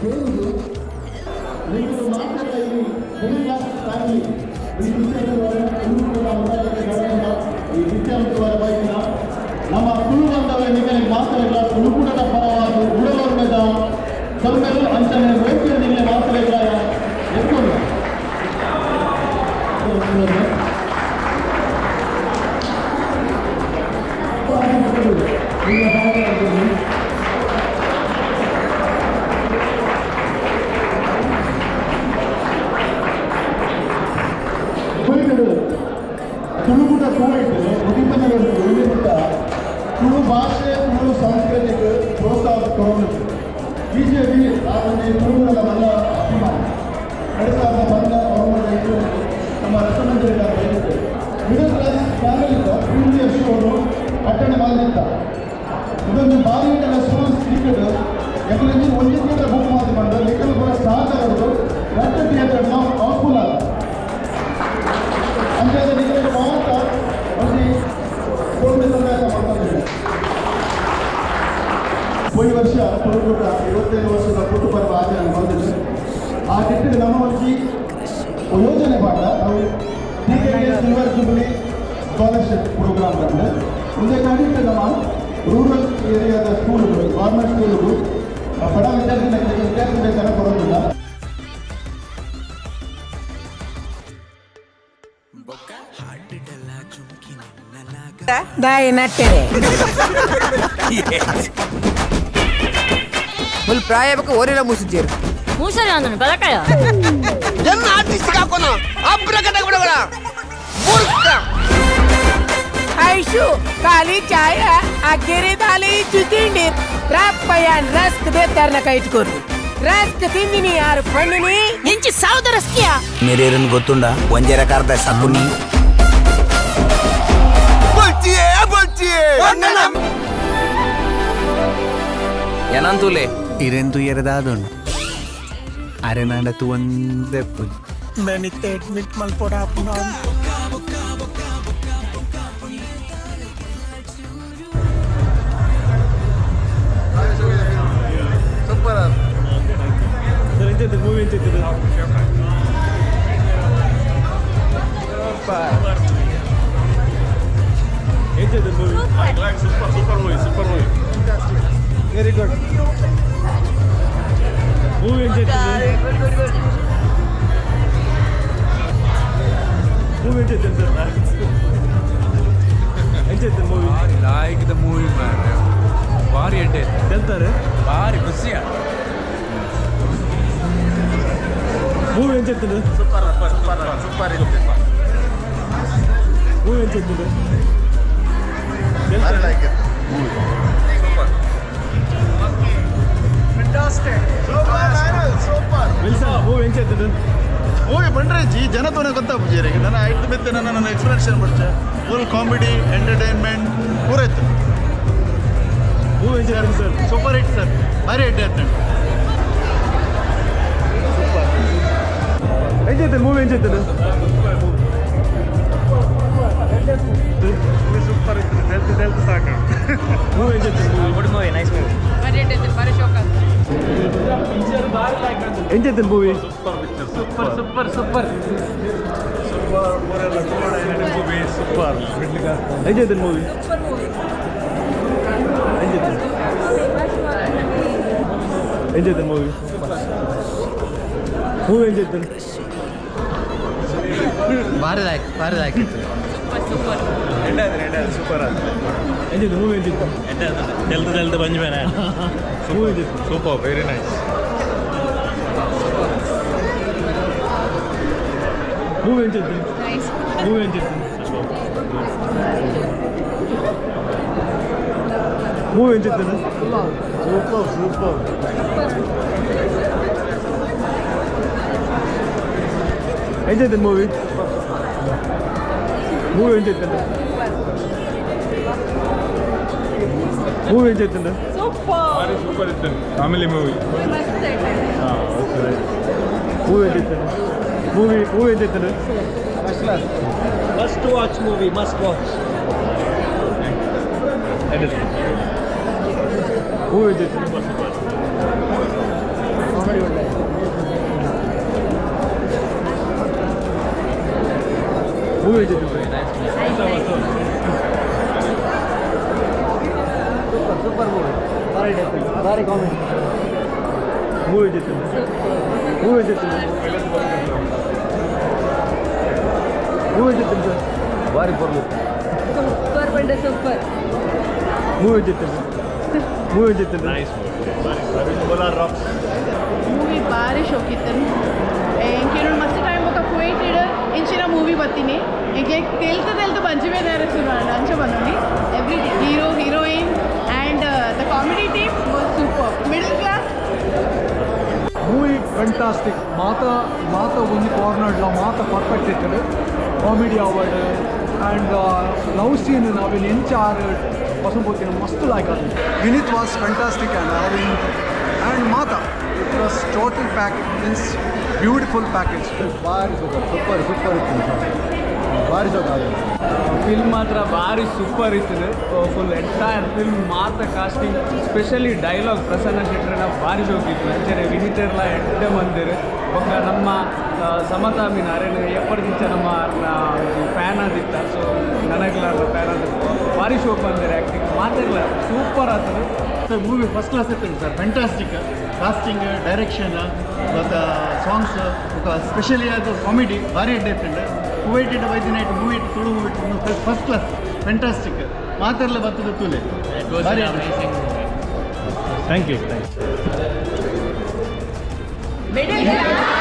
ಕೇಳುವುದು ನಿಮ್ಮದು ಮಾತ್ರ ಇಲ್ಲಿ ಮಿಡಲ್ ಕ್ಲಾಸ್ ಫ್ಯಾಮಿಲಿ ಈ ಈ ವಿದ್ಯಾವಂತವಾದ ಬಯಸಿನ ನಮ್ಮ ತುಳು ಬಂದವರ ನಿಗಲಿ ಮಾತರೆಗಳ ತುಳುಕೂಟದ ಪರವಾಗಿ ಉಡಲೊರ್ಮೆದ ಸೊಲ್ಮೆಲು ಅಂಚನೆ ವೈದ್ಯರ ನಿಗಲೆ ಮಾತರೆಗಳ ಎತ್ಕೊಂಡು ತುಳುಕೂಟ ಕುವೈಟ್ ಉದಿಪನಗಳು ಉಳಿಬಿಟ್ಟ ತುಳು ಭಾಷೆ, ತುಳು ಸಂಸ್ಕೃತಿಗೆ ಪ್ರೋತ್ಸಾಹ ಕೊರಬೇಕು. ಬಿಜೆಪಿ ಆ ಒಂದು ತುಳುಗಳ ಮಲ್ಲ ಅಭಿಮಾನ. 2010 ಅವ್ರ ನಮ್ಮ ರಸಮಂಜರಿ ಬಂದಿದ್ದೆ. ಮಿಡಲ್ ಕ್ಲಾಸ್ ಫ್ಯಾಮಿಲಿ ಪ್ರೀಮಿಯರ್ ಶೋನು ಅಟ್ಟಣೆ ಮಾಡಿದ್ದ. ಇದೊಂದು ಭಾರಿ ರೆಸ್ಪಾನ್ಸ್ ಟಿಕೆಟ್. ಯಾಕಂದ್ರೆ ನೀವು ಒಂದು ಥಿಯೇಟರ್ ಬುಕ್ ಮಾಡಿ ಮಾಡಿದ್ರೆ ಲೆಕ್ಕಲು ಕೂಡ ಸ್ಟಾರ್ಟ್ ಆಗೋದು. ಎರಡು ಥಿಯೇಟರ್ ನಾವು ಹೌಸ್ಫುಲ್ ಆಗ ಅಂದ್ರೆ ನಿಮಗೆ ಮಾತ್ರ ಒಂದು ಫೋನ್ ಸಂದಾಯ ಮಾಡ್ಕೊಂಡಿದ್ದೆ. ಹೋದ ವರ್ಷ ತುಳುಕೂಟ 25 ವರ್ಷದ ಹುಟ್ಟುಪರ್ವ ಆಚರಣೆ ಬಂದಿದೆ. ಆ ನಿಟ್ಟಿನಲ್ಲಿ ನಮ್ಮ ಒಂಜಿ ಯೋಜನೆ ಪಾಠ ನಾವು TKK silver jubilee scholarship program ಬಂದು ಒಂದೇ ಕಡಿತ ನಮ್ಮ ರೂರಲ್ ಏರಿಯಾದ ಸ್ಕೂಲ್ಗಳು, ಗೌರ್ಮೆಂಟ್ ಸ್ಕೂಲ್ಗಳು ಬಡ ವಿದ್ಯಾರ್ಥಿ ವಿದ್ಯಾರ್ಥಿ ಬೇಕಾದ್ರೆ ಕೊಡೋದಿಲ್ಲ. ದಾಯಿ ನಟ್ಟೆರೆ ಫುಲ್ ಪ್ರಾಯ ಬೇಕು ಓರಿಲ್ಲ ಮುಸಿದ್ದೀರು. ಮೂಸರಿ ಅಂದನು ಬಲಕಾಯ. ಜನ ಆರ್ಟಿಸ್ಟ್ ಹಾಕೋನು ಅಬ್ರ ಕಟ ಬಿಡಗಡ ಮೂರ್ಖ. ಐಶು ಖಾಲಿ ಚಾಯ ಆ ಗೆರೆ ದಾಲಿ ಚುತಿಂಡಿರ್ ರಾಪ್ಪಯ್ಯನ್ ರಸ್ಕ್ ದೇತಾರ್ನ ಕೈಟ್ಕೊರು ರಸ್ಕ್ ತಿಂದಿನಿ ಯಾರು ಪಣ್ಣಿನಿ. ಇಂಚಿ ಸಾವುದ ರಸ್ಕಿಯ. ಮೇರೇರನ್ ಗೊತ್ತುಂಡ ಒಂಜೆರ ಕಾರ್ದ ಸಕುನಿ. ಬಲ್ಚಿಯೇ ಬಲ್ಚಿಯೇ. ಏನಂತೂಲೆ. ಇರೆಂತು ಎರೆದಾದುಂಡು ಅರೆನಾಂಡ ತುವಂದೆ. ಅಡ್ಮಿಟ್ ಮಲ್ಪೊಡ. ಸೂಪರ್. ಸರ್, ಎಂತ ಮೂವಿ ಎಂತ ಇತ್ತು? ಎಂತ movie? Super, super movie, super movie. Very good movie. ಎಂತ ಮೂವಿ? ಎಂತ ಇತ್ತು ಸರ್? ಎಂತ ಇತ್ತು movie? Like the movie man, ಭಾರಿ ಎಡ್ಡೆ. ಎಂತಾರೆ? ಭಾರಿ ಖುಷಿಯ. ಮೂವಿ ಎಂತ ಇತ್ತು? ಸೂಪರ್, ಸೂಪರ್, ಸೂಪರ್ ಇತ್ತು. ಮೂವಿ ಎಂತ ಇತ್ತು? ಭಾರಿ ಲೈಕ್ ಇತ್ತು. Super, super. ವಿಲ್ಸನ್, ಮೂವಿ ಎಂತ ಇತ್ತು? ಮೂವಿ ಬಂದ್ರೆ ಜಿ ಜನ ತೋನೆ ಗೊತ್ತಾಪುಜಿ. ನನ್ನ ಐದು ಬಿತ್ತೆ ನನ್ನ ನನ್ನ ಎಕ್ಸ್ಪ್ಲನೇಷನ್ ಬಡ್ಚೆ. ಫುಲ್ ಕಾಮಿಡಿ, ಎಂಟರ್ಟೈನ್ಮೆಂಟ್ ಪೂರ ಇತ್ತು. ಮೂವಿ ಎಂತ ಇತ್ತು ಸರ್? ಸೂಪರ್ ಹಿಟ್ ಸರ್, ಭಾರಿ ಹಿಟ್ ಆಯ್ತು. ಸೂಪರ್. ಎಂತ ಇತ್ತು ಮೂವಿ? ಎಂತ ಇತ್ತು? ಸೂಪರ್ ಇತ್ತು. ತೆಲ್ತು ತೆಲ್ತು ಸಾಕು. ಮೂವಿ ಎಂತ ಇತ್ತು movie? Good movie, nice movie. ಎಂತ ಇತ್ತು movie? Super, super, super. Movie super. ಎಂತ ಇತ್ತು ಮೂವಿ? ಎಂತ ಇತ್ತು? ಎಂತ ಇತ್ತು ಮೂವಿ? ಮೂವಿ ಎಂತ ಇತ್ತು? ಭಾರಿ ಲೈಕ್, ಭಾರಿ ಲೈಕ್ ಇತ್ತು. ಸೂಪರ್. ಎಂತ ಇತ್ತು ಮೂವಿ? ಎಂತ ಇತ್ತು? ತೆಲ್ತು ತೆಲ್ತು ಬಂಜ್ ಬೇನೆ. ಮೂವಿ ಎಂತ ಇತ್ತು? Super, very nice. ಮೂವಿ ಎಂತ ಇತ್ತು? ಮೂವಿ ಎಂತ ಇತ್ತು? ಮೂವಿ ಎಂತ ಇತ್ತು? Super, super. ಎಂತ ಇತ್ತು ಮೂವಿ? ಮೂವಿ ಎಂತ ಇತ್ತು? ಮೂವಿ ಎಂತ ಇತ್ತು? ಭಾರಿ ಸೂಪರ್ ಇತ್ತು, ಫ್ಯಾಮಿಲಿ ಮೂವಿ. ಮೂವಿ ಎಂತ ಇತ್ತು? ಮೂವಿ ಮೂವಿ ಎಂತ ಇತ್ತು? Must watch movie, must watch. Movie ಎಂತ ಇತ್ತು? ಮೂವಿ ಎಂಚಿತ್ತು? ಸೂಪರ್ ಸೂಪರ್ ಮೂವಿ, ಭಾರಿ ಭಾರಿ ಕಾಮಿಡಿ. ಮೂವಿ ಎಂಚಿತ್ತು? ಮೂವಿ ಎಂಚಿತ್ತು? ಮೂವಿ ಎಂಚಿತ್ತು ಸರ್? ಭಾರಿ ಪೊರ್ಲು. ಸೂಪರ್ ಬಂಡೆ ಸೂಪರ್. ಮೂವಿ ಎಂಚಿತ್ತು? ಮೂವಿ ಎಂಚಿತ್ತು? ಮೂವಿ ಭಾರಿ ಶೋಕಿತ್ತನು. ಎಂಕೇನು ಮಸ್ತ್ ಟೈಮ್ ಬೊಕ ಕುವೈಟೆಡ್ ಇಂಚಿನ ಮೂವಿ ಬತ್ತೀನಿ. ಎಂಕ್ಲೆ ತೆಲ್ತು ತೆಲ್ತು ಬಂಜಿ ಬೇದಾರ ಶುರು ಆಂಡ್ ಅಂಚ ಬಂದೋನಿ. Every hero, heroine and the comedy team was super. Middle class. Movie fantastic. ಮಾತ ಮಾತ ಒಂದು ಕಾರ್ನರ್ಲ ಮಾತ ಪರ್ಫೆಕ್ಟ್ ಇರ್ತದೆ. Comedy award and love scene ನಾವಿಲ್ಲಿ ಎಂಚ ಆರು ಪಸಂಪೋತಿನ ಮಸ್ತ್ ಲೈಕ್ ಅದು. Vineeth was fantastic and Aravind and ಮಾತಾ, it was total package, means beautiful package. ಭಾರಿ ಸೂಪರ್, ಸೂಪರ್ ಸೂಪರ್ ಇತ್ತು, ಭಾರಿ ಸೂಪರ್. ಫಿಲ್ಮ್ ಮಾತ್ರ ಭಾರಿ ಸೂಪರ್ ಇರ್ತದೆ. ಫುಲ್ ಎಂಟೈರ್ ಫಿಲ್ಮ್ ಮಾತ್ರ ಕಾಸ್ಟಿಂಗ್, ಸ್ಪೆಷಲಿ ಡೈಲಾಗ್ ಪ್ರಸನ್ನ ಶೆಟ್ಟರ್ನ ಭಾರಿ ಶೋಕಿತ್ತು. ಅಂಚನೆ ವಿನಿತೆರ್ಲ ಎಡ್ಡೆ ಮಂದಿರ್. ಬೊಕ್ಕ ನಮ್ಮ ಸಮತಾ ಮೀನ್ ಅರೆನ ಎಪ್ಪರ್ದಿಂಚ ನಮ್ಮ ಫ್ಯಾನ್ ಆದಿತ್ತ. ಸೊ ನನಗ್ಲ ಫ್ಯಾನ್ ಆದ ಭಾರಿ ಶೋಕ್ ಬಂದಿರ. ಆ್ಯಕ್ಟಿಂಗ್ ಮಾತಿರ್ಲ ಸೂಪರ್ ಆಗ್ತದೆ. ಸರ್, ಮೂವಿ ಫಸ್ಟ್ ಕ್ಲಾಸ್ ಇತ್ತು ಸರ್. ಫ್ಯಾಂಟಾಸ್ಟಿಕ್ ಕಾಸ್ಟಿಂಗ್, ಡೈರೆಕ್ಷನ್ ಮತ್ತು ಸಾಂಗ್ಸ್, ಸ್ಪೆಷಲಿ ಅದು ಕಾಮಿಡಿ ಭಾರಿ ಎಡ್ಡೆ. ಕುವೈಟೆಡ್ ವೈದ್ಯ movie, Tulu movie first class, fantastic. ಮಾತೆಲ್ಲ ಬರ್ತದೆ ತೂಲೆ, ಭಾರಿ. Thank you, thank you. Middle class.